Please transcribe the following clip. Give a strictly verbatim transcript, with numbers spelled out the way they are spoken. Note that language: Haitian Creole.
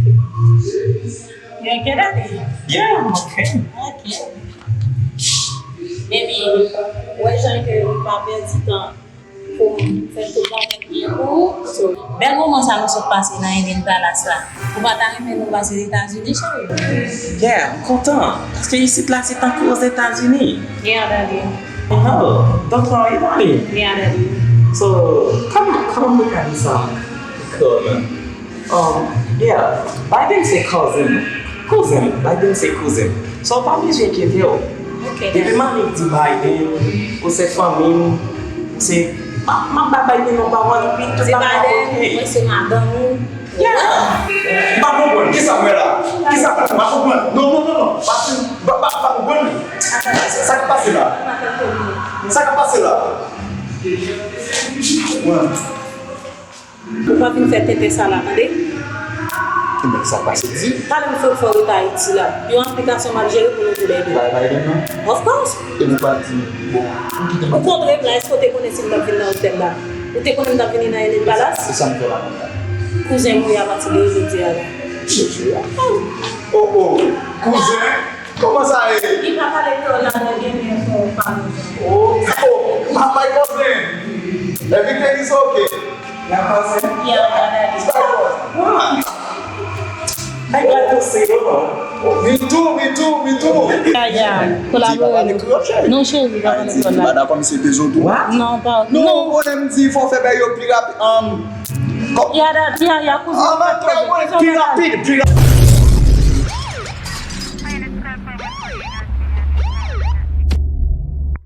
You okay, daddy? Yeah, I'm okay. Ok. Baby, wè jan ke m pa pèdi tan pou m fè tout bagay byen pou ou. So, bèl moman sa nou sot pase nan Eden Palace la. Ou pa ta renmen nou pase Etazini, cheri? Yeah, m kontan. Paske isit la se tankou Ozetazini. Yeah, daddy. Oh, don't worry about it. Yeah, daddy. So, come, come look at this, um, cool. Um, yeah, Biden se kouzen m. Kouzen m, Biden se kouzen m. So, w pa bezwen enkyete w. Ok, daddy. Depi Manik di Biden, ou se fanmi m, ou se, m ap, m ap ba Biden yon pawòl, epi tout bagay ap oke. Di Biden, mwen se madanm ou. Yeah. M pa konprann. Kisa m wè la? Kisa m pa konprann? Non, non, non, non. Pa, pa, pa, pa konprann li. Sa k ap pase la? Sa k ap pase la? Ou pa vin fè tenten sa la, tande? Ebyen, sa k ap pase, di. Talè m sot fò rete Ayiti la. Yon aplikasyon m ap jere pou nou toulède. Bay, bay, non. Of course. E nou pa di, bon, m kite. Ou kontre m la, èske w te konnen si m t ap vin nan otèl la? Ou te konnen m t ap vini nan Eden Palace? E sa m fè la, konn la? Kouzen m ou ye apati de jodi a la. Jodi a? Oh, oh, kouzen? Kòman sa ye? Li pa pale kreyòl la, mwen gen men fò w pale. Oh, oh, my cousin. Everything is okay. Yeah, cousin. Yeah, daddy. It's my cousin. What? I got to say, oh. Me too, me too, me too. Ya, ya, kolabore nou. Non, cheri, pa pale kreyòl la. Madam, kòm se bezwen tou. What? Non, pa, non. Non, mwen m di fò fè bagay yo pi rapid. Um, kò- Ya, daddy, ya, ya, kouzen. Ah, man, pi rapid, pi rapid.